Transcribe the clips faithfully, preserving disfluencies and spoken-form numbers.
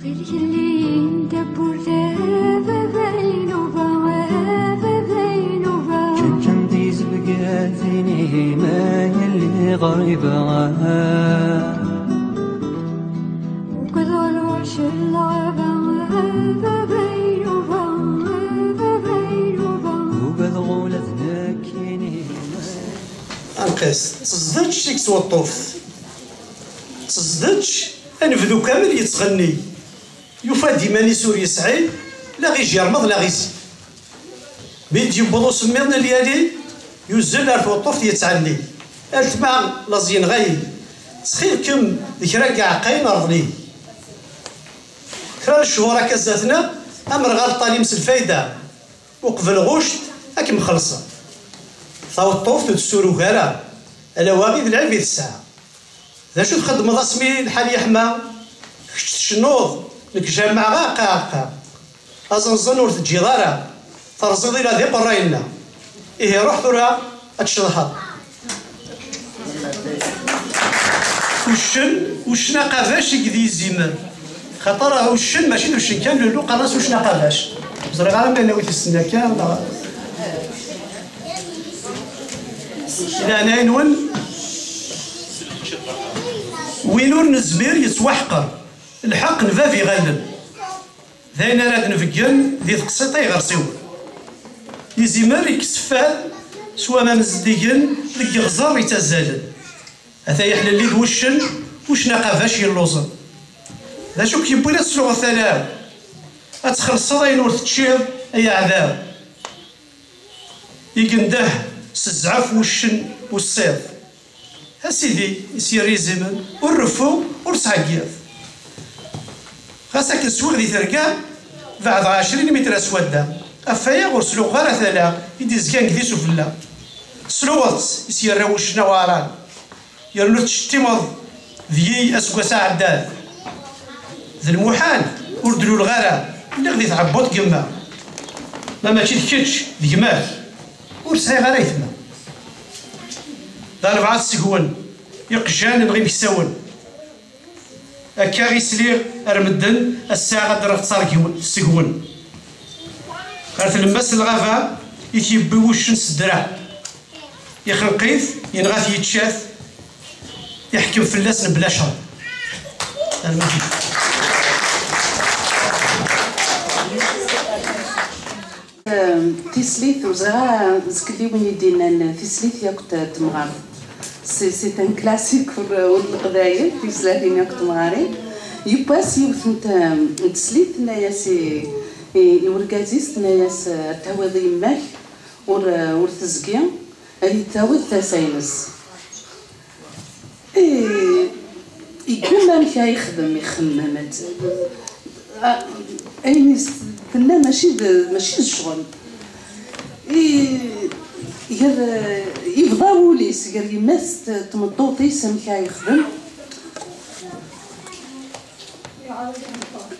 Lkellin tawwurt, a baba Inuba, a baba Inuba. Ččeǧǧent izebgatin-im, ay lliɣ ɣriba. Ukḍeɣ lweḥc n lɣaba, a baba Inuba, a baba Inuba. Ugadeɣ ula d nekkini. Anqis, tezdeǧ seg tweṭṭuft. Tezdeǧ, anebdu kamel yettɣenni. Yufa-d iman-is ur yesɛi la ɣ-ijermeḍ la ɣ-izi. Mi d-yewweḍ usemmiḍ n lyali, yuzzel ar tweṭṭuft yettɛenni. Altma laẓ yenɣa-yi, ttxil-kem d kra n yiɛeqqayen rḍel-iyi. Kra n cchuṛ akka zdat-neɣ, amerɣal ṭṭal-im s lfayda, uqbel ɣuct ad kem-xellṣeɣ. Taweṭṭuft ur tessurug ara, ala wa i d lɛib i tesɛa. D acu txeddmeḍ asmi lḥal yeḥma? Kečč tcennuḍ, nekk jammeɛ ɣa aqqa aqqa. Aẓenẓen ur teǧǧiḍ ara, terẓiḍ ila d iqerra-inna. Ihi ruḥ tura ad tcedhaḍ. Uccen, uccen aqabac i d izimer. Xaṭer uccen mačči d uccen kan, lulu qqaren-as uccen aqabac. Ẓriɣ ara ma yella wi t-issen akka, neɣ leɛnaya-nwen. Win ur nezmir yettwaḥqer. Lḥeqq n bab iɣallen. D ayen ara d-nbeggen di teqsiṭ ay ɣer siwel. Izimer ikkes fad s waman zeddigen deg iɣzer yettazzalen. Ata yeḥlelli d wuccen, uccen aqabac yelluẓen. D acu k-yewwin ad tesluɣeḍ tala-w? Ad txellṣeḍ ayen ur teččiḍ, ay aɛdaw. I yendeh s zzɛef wuccen ussiḍ. A sidi, i s-yerra izimer, ur reffu, ur sɛeggiḍ. Ɣas akken swiɣ di terga, beɛdeɣ ɛecrin mitr ar swadda. Ɣef waya ur sluɣeɣ ara tala i d-izgan deg di sufella. Tesluɣeḍ-tt, i s-yerra wuccen awaran. Yernu tettcettimeḍ deg-i aseggas aɛeddan. D lmuḥal, ur d-luleɣ ara, lliɣ di tɛebbuḍt n yemma. Ma mačči d kečč, d gma-k, ur sɛiɣ ara aytma. D albaɛḍ seg-wen, iqjan neɣ imeksawen. Akka i sliɣ ar medden, ass-a ad d-rreɣ ttargiwen seg-wen. Ɣer tlemmast n lɣaba i t-yewwi wuccen s ddreɛ. Ixneq-it, yenɣa-t, yečča-t, iḥkem fell-asen bla cceṛ. Rnu-t-id. Tislit, ur ẓriɣ ara, zgelli win i d-yennan tislit yakk d temɣart. C'est, c'est un classique ur, ur n Leqbayel, tislatin yakk d temɣarin. Yiwwas yiwet n t-, n teslit, tenna-yas i, i, i urgaz-is, tenna-yas, "Ad tawiḍ yemma-k, ur, ur tezgi, ad yi-d-tawiḍ tasa-ines." Ih, yeggumma amek ara yexdem, ixemmem, ad, a, ayen i s-, tenna mačči d, mačči d ccɣel. I, gar, yebḍa wul-is gar yemma-s d tmeṭṭut-is, amek ara yexdem.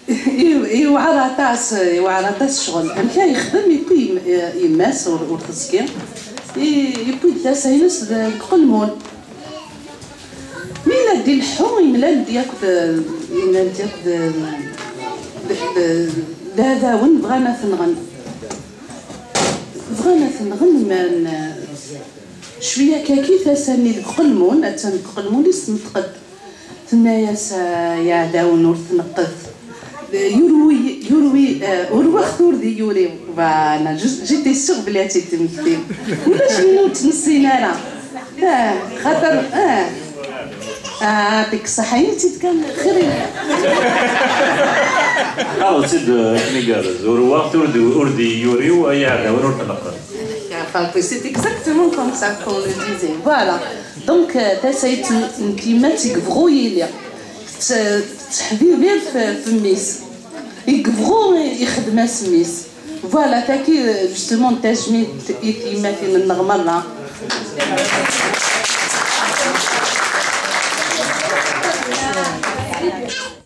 I-, yewɛer aṭas, yewɛer aṭas ccɣel. Amek ara yexdem? Yewwi yem-, yemma-s ur, ur teẓgi. I-, yewwi-d tasa-ines deg uqelmun. Mi la d-ileḥḥu, imlal-d yakk d, imlal-d yakk d, d, d, d iɛdawen, bɣan ad t-nɣen. Bɣan ad t-nɣen, ma n-, cwiya akkaki, tasa-nni deg uqelmun, attan deg uqelmun-is, tenṭeq-d. Tenna-yas, "Ay iɛdawen, ur tneqqet. Yurwi, yurwi, eh, urweɣ-t ur d iyi-yuriw." Voilà, je-, j'étais sûre belli ad tt-id-temmekti. Ulac win ur tt-nessin ara. Ah, xaṭer, ah. Ah, deg ṣṣeḥḥa-yi-tt-id kan xir. Qqareɣ-tt-id akken igerrez. Urweɣ-t ur d-, ur d iyi-yuriw, ay iɛdawen, ur tneqqet. Enfin, c'est exactement comme ça qu'on le disait. Voilà. Donc, euh, tasa-yi-tt n tyemmat i yebɣu yili. Tt-, tettḥebbiṛ f-, f mmi-s. I yebɣu ixdem-as mmi-s. Voilà, tagi, euh, justement, d tajmilt i tyemmatin-nneɣ merra.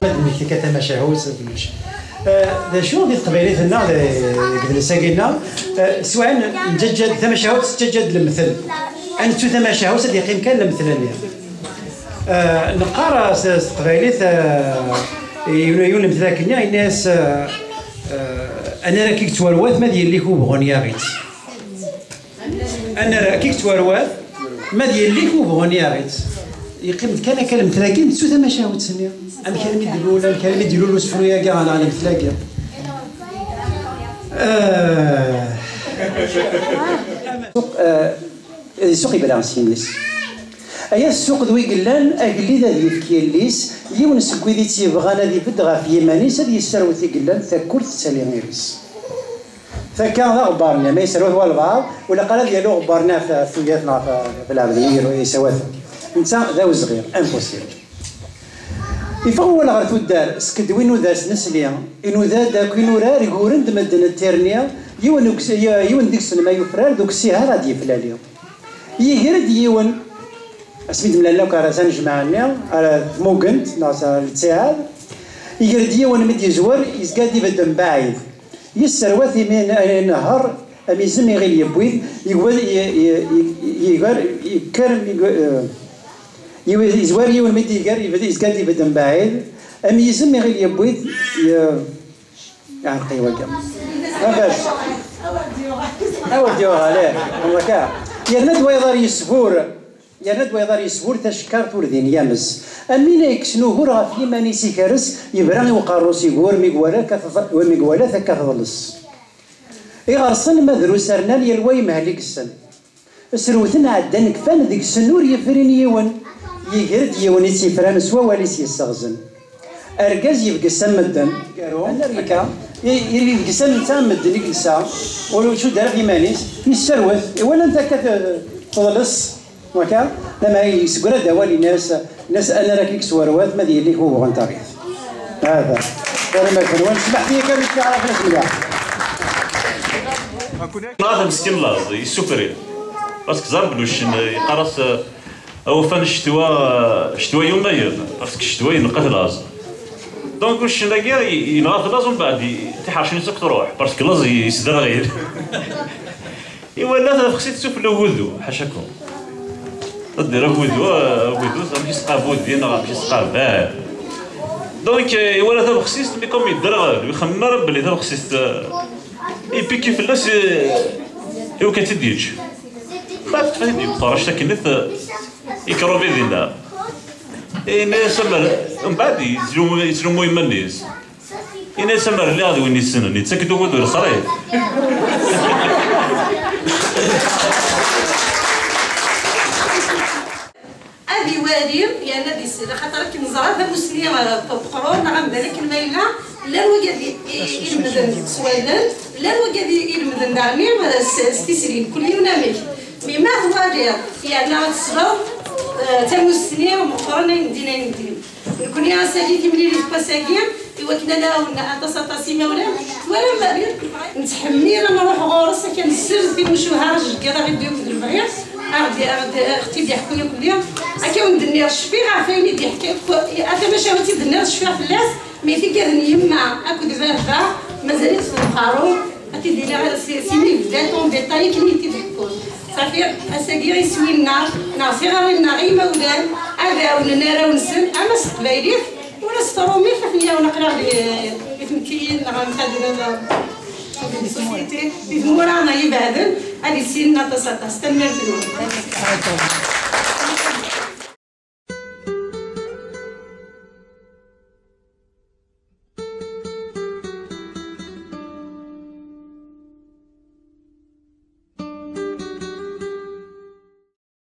Ma d-nemmekti kan tamacahut, d kečč. Eh, d acu di teqbaylit-nneɣ, di, deg idles-agi-nneɣ, eh, swayen neǧǧaǧǧa-d tamacahut, teǧǧaǧǧa-d lemtel. Ad nettu tamacahut, ad yeqqim kan lemtel-nni. Eh, neqqar s, s teqbaylit, eh, Yiwen yiwen n lemtel akken, yenna-yas, eh, eh, "Anaraki yettwarwat, ma d yelli-k ubɣun yaɣ-itt." "Anaraki yettwarwat, ma d yelli-k ubɣun yaɣ-itt." Yeqqim-d kan akka lemtel-agi, nettu tamacahut-nni. Amek armi d-ilul, amek armi d-ilul usefru-agi ɣer lemtel-agi? Eh, eh, Di ssuq yebra s yimi-s. Aya ssuq d wi yellan, agellid ad yefk yelli-s, yiwen seg wid i tt-yebɣan ad ibedd ɣef yiman-is, ad yesserwet i yellan, takurt tettali iri-s. Takka d aɣebbar-nni, ma yesserwet walbeɛḍ, ur ilaq ara ad yali uɣebbar-nni ɣef, ɣef tuyat neɣ ɣef, ɣef lɛebd, yesserwat. Netta d awezɣi, impossible. Iffeɣ wawal ɣer tuddar, skedwi inuda s nesli, inuda-d akk inurar, guren-d medden d tirni, yiwen uks-, y-, yiwen deg-sen ma yufrar, d uksihar ad d-yeflali. Yiger-d yiwen, asmi d-mlalen akk ar s anejmaɛ-nni, ar tmugent, neɣ s, ar lettiɛad, yiger-d yiwen mi d-yezwer, yezga-d ibedd mbaɛid. Yesserwat imi n-, inehher, am izem iɣil yewwi-t, yegwa-, ye-, ye-, ye-, yegar, yekker, mi yegwa-, eh, yew-, yezwar yiwen mi d-iger, yebd-, yezga-d ibedd mbaɛid, am izem iɣil yewwi-t, ye-, yeɛreq-iyi wagi. Ma bac. Awer d-yuɣal, eh, waka. Yerna-d wayeḍ ar yesbur, yerna-d wayeḍ ar yesbur tacekkart ur din yames. Am win ay yekksen ugur ɣef yiman-is ikerres, yebra i uqerru-s igur mi iwala akka teḍ-, mi iwala takka teḍles. Iɣersen ma drus rnan yal wa imehel i yessen. Srewten ɛeddan kfan deg-sen ur yefrin yiwen. Yiger-d yiwen i tt-ifran s wawal-is yesseɣzen. Argaz yebges am medden. Akka. I, i, yebges am netta am medden i yelsa. Ur icudd ara ɣef yiman-is. Yesserwet. Iwalan takka te-, teḍles. Waka, lama yessegra-d awal-ines, ines anaraki yettwarwat, ma d yelli-k ubɣun taɣit. Hada. Tanemmirt-nwen. Smaḥ-iyi kan, nekk ara fell-as mliḥ. Neɣ ad meskin laẓ, yessufri. Parce que ẓer belli uccen yeqqar-as, eh, awufan ccetwa, ccetwa yumayen. Parce que ccetwa yenqet laẓ. Donc uccen-agi yenɣa-t laẓ, umbeɛd i-, tiḥercin-is akk truḥ. Parce que laẓ yesderɣil. Iwala tabexsit sufella ugudu, ḥacakum. Ad d-yerr agudu, agudu, amek i s-teqqar budi neɣ amek i s-teqqar bad. Donc, eh, iwala tabexsist, mi comme yedderɣel, ur ixemmem ara belli tabexsist, eh, ipiki fell-as, eh, iwakken ad tt-id-yeǧǧ. Ma teṭṭef-it-id yemqerrec akken, eh, ikrubi dinna. Yenna-yas amer, mbeɛd yettlumu, yettlumu iman-is. Ini-as amer lliɣ d win yessnen, yettak-d ugudu lexrif. Ad iwali yerna ad isel, axaṭer akken neẓra tamusni, eh, teqrun, neɣ amdan akken ma yella, llan wigad i, i, ilemden s wallen, llan wigad i, ilemden daɣen, eh, s, s tisrin, kul yiwen amek. Mi ma twaliḍ yerna ad tesleḍ, eh, tamusni meqqren ayen din, ayen din. Nekni ass-agi, timlilit n wass-agi, i wakken ad nɛawen aṭas, aṭas imawlan, twalam, nettḥemmil ad nruḥ ɣur-s, akka nessel timucuha, jegger aɣ-iddu akk d lebɣi, aɣ-d, aɣ-d, aɣ-t-id-iḥku akk-nni. Akka wen-d-nniɣ, cfiɣ ɣef wayen i d-iḥka akk, a tamacahut i d-tenniḍ, cfiɣ fell-as, mi tigad n yemma akked baba, mazal-itt d lqaru, ad t-id-iniɣ si, si mi bdant en détail akken i t-id-ḥkun. Safi, ass-agi iswi-nneɣ, neɣ tiɣri-nneɣ i imawlan, ad ɛawnen arraw-nsen, ama s teqbaylit, ula s trumit, ad ten-yawen aql-aɣ di, di tmekkiyin, neɣ am tadra, di société, di tmura ibeɛden, ad issinen aṭas, aṭas. Tanemmirt-nwen.